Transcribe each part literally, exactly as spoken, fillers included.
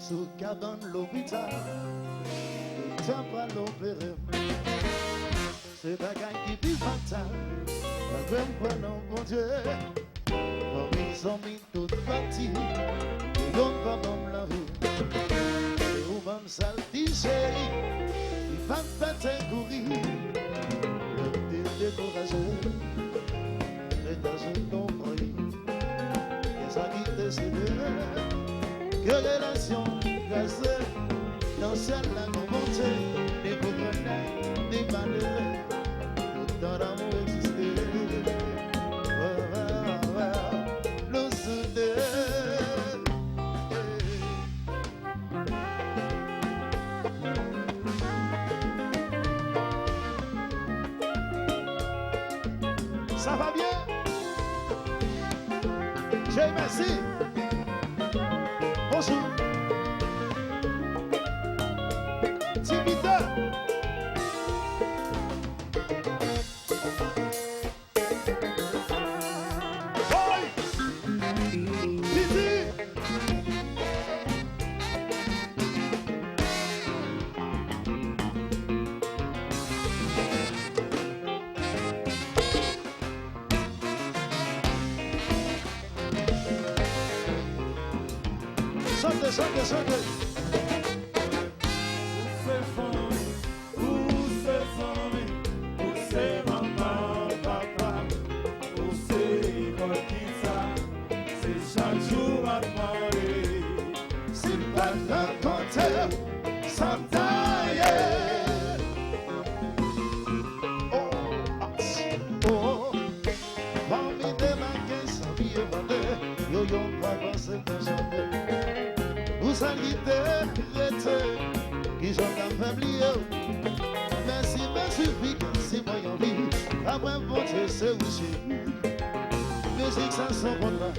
Sou kabann lopital, doktè pral opere m. Se bagay ki pi fatal, malgre m kwè nan Bondye. Fanmi, zanmi, tout pati, yo youn pa ban m lavi. Se ou ban m sa l di cheri, li pa t fè tèt kouri. Lè m te dekouraje, Etazini konprann. Kèsa ki deside ke relasyon kraze nan syèl la, gon Bondye, ni pou grann nèg, ni malere, toutan lanmou egziste. Nou soude. Ça va bien? Jay, mèsi. Bonjou. Ti Pita. Boy! Titi! Chante, chante, chante. Ou se fanmi, ou se zanmi, ou se manman, papa, ou se lekòl ki sa, se chak jou m ap mande. Si m pa t rankontre w, sa m ta ye. Oh, ah, oh. Fanmi debake, zanmi yo vande, yo youn pa panse nan chante. Pou sa ki te rete, kijan m ta fè bliye w? Mèsi, mèsi, fi, si mwen anvi, apre Bondye se ou cheri. Mizik sa se yon kontra,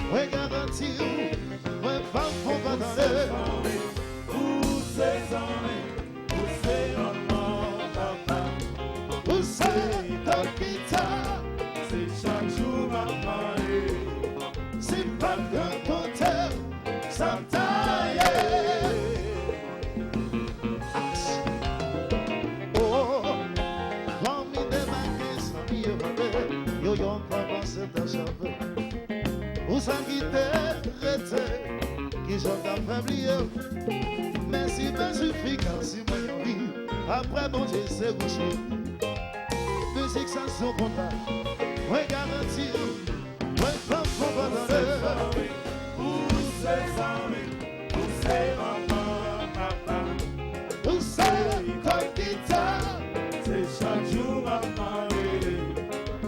mwen garanti w, mwen p ap fè w pa tande. Ou se zanmi, ou se manman, papa, ou se dokita, se chak jou m ap mande. Si m pa t rankontre w, sa m ta ye. Oh, fanmi debake, zanmi yo vande, yo youn pa panse nan chante. Pou sa ki te rete, kijan m ta fè bliye w? Mèsi, mèsi, fi, si mwen anvi, apre Bondye se ou cheri. Mizik sa se yon kontra, mwen garanti w, mwen p ap fè w pa tande. Ou se zanmi, ou se manman, papa, ou se kòkita, se chak jou m ap mande.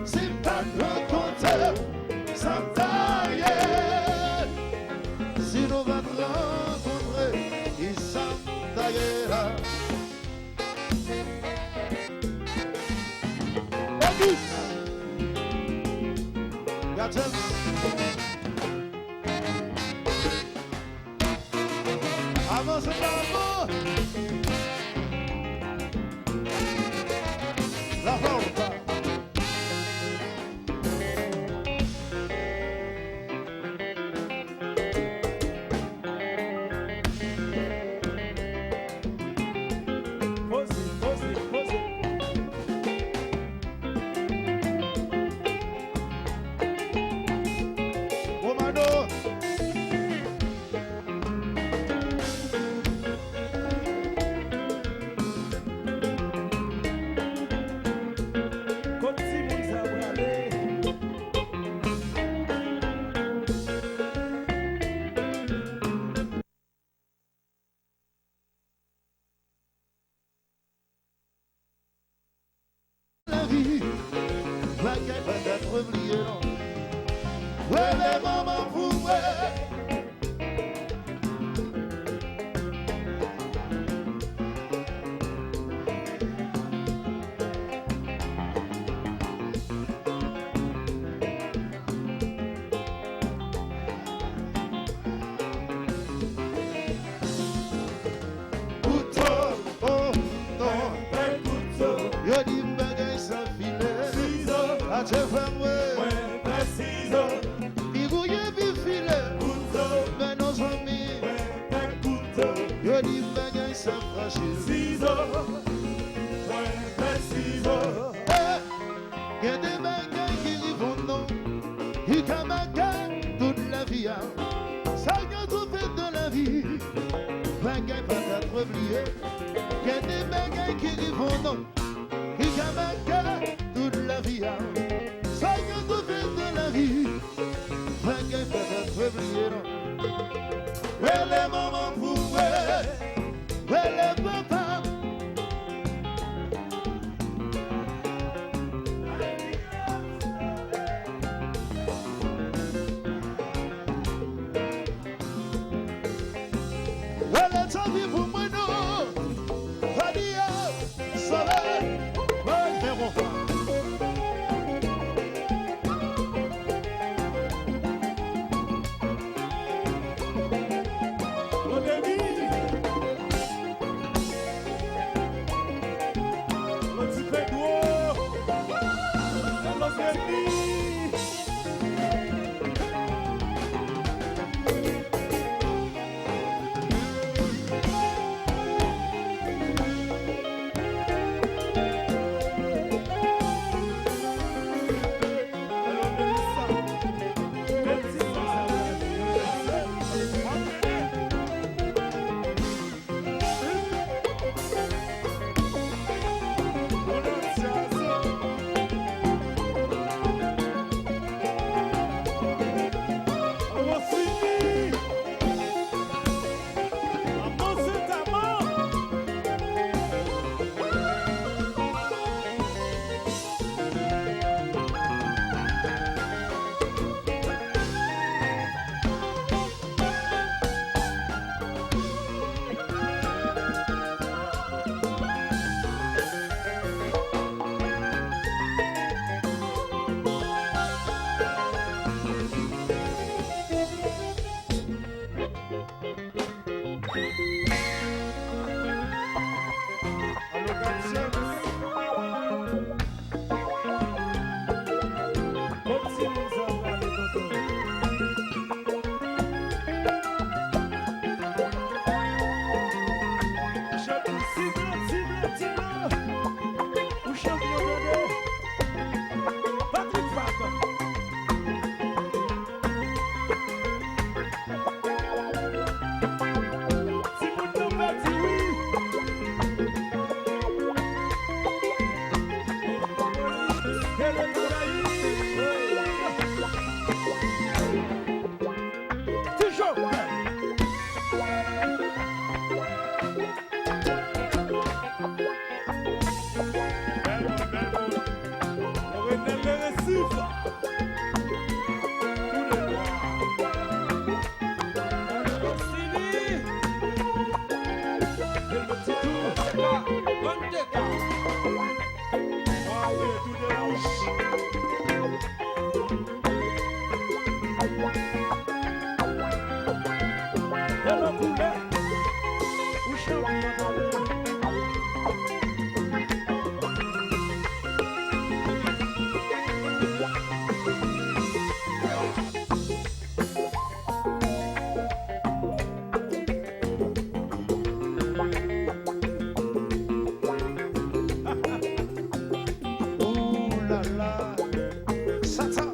Si m pa t rankontre w, sa m ta ye? Si nou pa t rankontre, kisa m ta ye la? Elvis! Gad James! Avanse, avanse! La flauta. Poze, poze, poze. Romano. Kot timoun sa prale? Lavi, bagay pa ka twò bliye non. Rele manman pou mwen. Kouto, oh, non. Mwen fè kouto. Yo di m bagay sa file. Sizo. Atye fè mwen. Mwen fè sizo. Pi gouye, pi file. Kouto. Men non zanmi. Mwen fè kouto. Di bagay sa frajil. Sizo, mwen fè sizo. Eh, gen de bagay ki rive w non, ki ka make tout lavi a. Sa gen tou fèt nan lavi, bagay pa ka twò bliye. Gen de bagay ki rive w non, ki ka make tout lavi a. Sa gen tou fèt nan lavi, bagay pa ka twò bliye non. Rele manman pou mwen, rele papa. Rele tanpri pou mwen non. Fadi a, sove, mwen fè konfyans. Rodeni, Rodi Pedro, Carlos Remy. Ou chanpyon tande. Patrick Fab. Timoun nan pèdi wi. Ti Jovèl. Bèl moun, bèl moun. Renel Leresif. Tou de bwa. Sini. Bèl moun, ti tou. Teka, bann teka. Maye tou de wouj. Hello koulè, ou chanpyon tande. Ooh la la, Satan.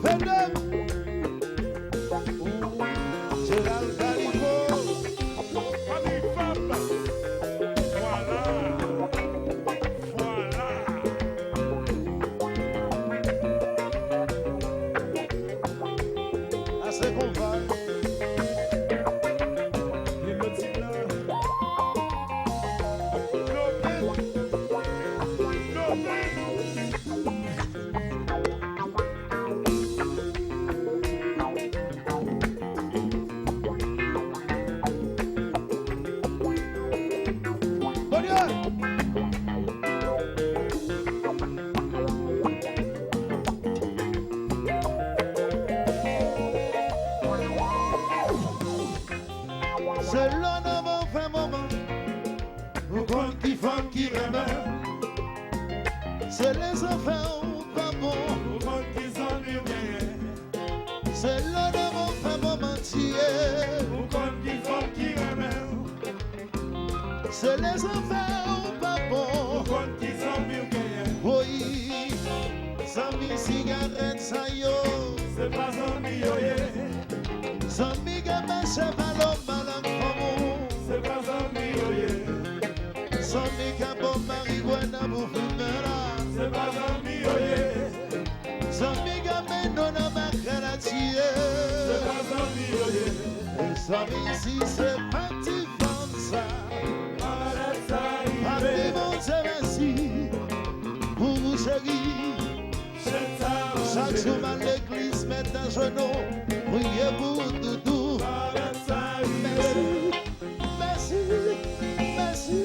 Vennde. Ooh, Gérald Calico. Fanmi Fab. Vwala. Vwala. Ase konpa. Li loti la. Lopen. Lopen. Bondye! Se lè nan bon fè moman. Ou konn ki fanm ki renmen. Se lè zafè ou pa bon. Ou konn ki zanmi w genyen. Se lè nan bon fè moman tiye. Ou konn Se lè zafè ou pa bon. Ou konn ki zanmi w genyen. Woy, zanmi sigarèt sa yo. Se pa zanmi yo ye. Zanmi k ap pase pa lòm malanm fanm ou. Se pa zanmi yo ye. Zanmi k ap ba w marigwana pou fimen la. Se pa zanmi yo ye. Zanmi k ap mennen w nan makala tiye. Se pa zanmi yo ye. Zanmi si se pa ti fanm sa. Malad sa rive. Papi Bondye mèsi pou ou cheri. Chak jou m al legliz, mèt ajenou, priye pou ou, doudou. Mèsi, mèsi, mèsi.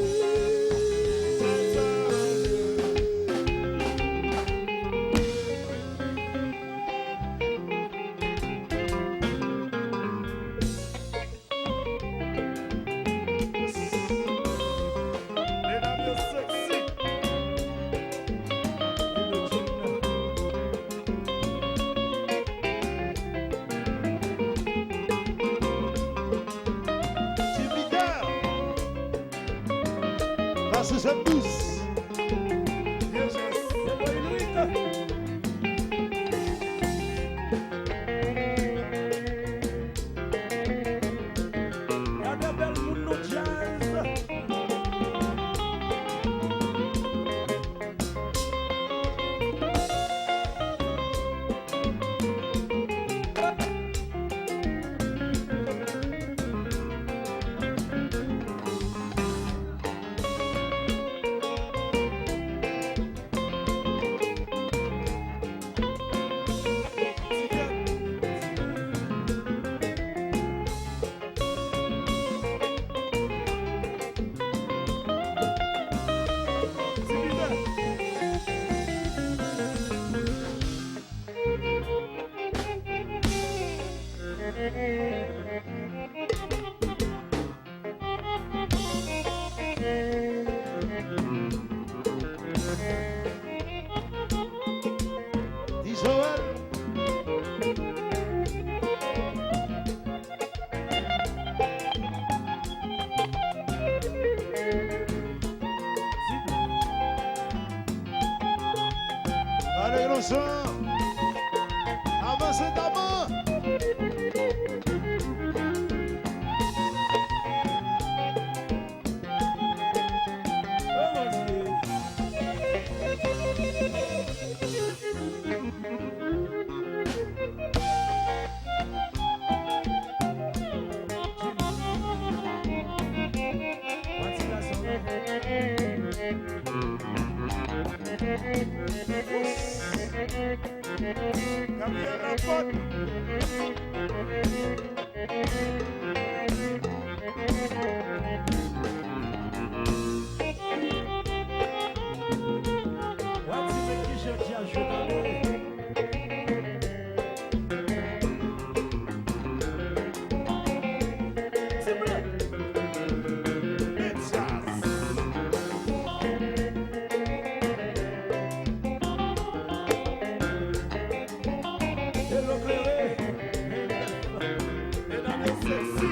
Medam yo sexy. Jupiter. Pase sèt dous. Gade bèl moun nou djaz. Ti Joel. Ale, Innocent. Avanse, daman. Gabriel Laporte. W ap di men kijan djaz jwe tande. Sible! Men djaz! Hello, Klere! Medam yo sexy!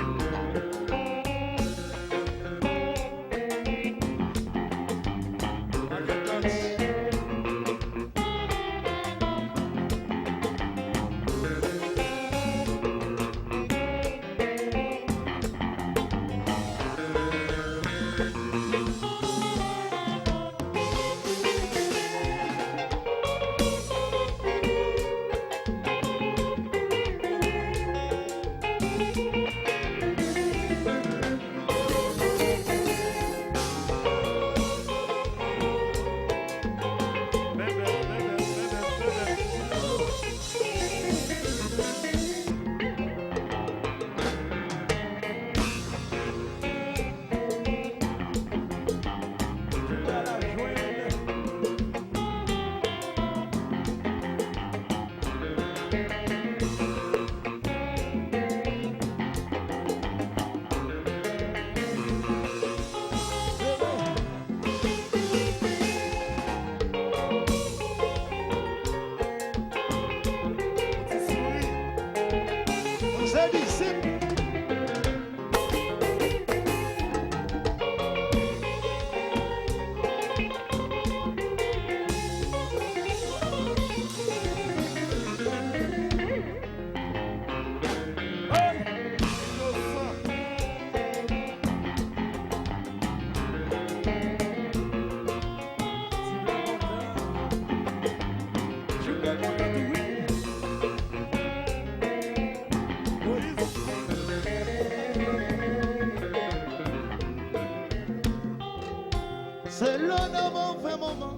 Se le nan move moman.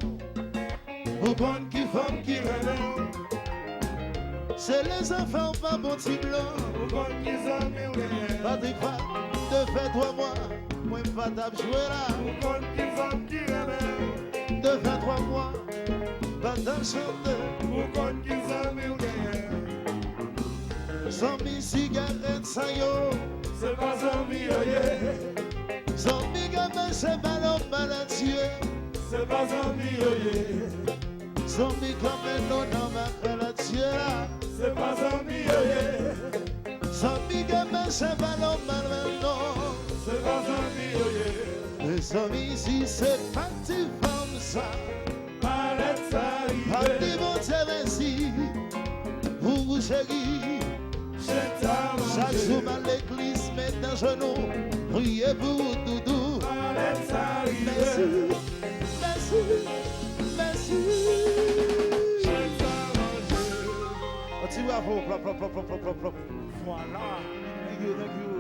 Ou konn ki fanm ki renmen w. Se lè zanfan w pa bon ti blan. Ou konn ki zanmi w genyen. Patrik Fab, m te fè twa mwa mwen pa t ap jwe la. Ou konn ki fanm ki renmen w. M te fè twa mwa pa t ap chante. Ou konn ki zanmi w genyen. Zanmi sigarèt sa yo, se pa zanmi yo ye. Zanmi gade se pa lòm maladye, se pa zanmi yo ye. Zanmi kanmennon nan maladye la, se pa zanmi yo ye. Zanmi gade se pa lòm maladye, se pa zanmi yo ye. Mezanmi, si se pa ti fanm sa, malèt sa rive. Ap di Bondye mèsi pou ou cheri. Chak jou m al legliz, met nan jenou, priye pou ou doudou. Malèt sa rive. Mèsi, mèsi, mèsi. Yon ti bravo, plop, plop, plop, plop, plop, plop. Vwala. Thank you, thank you.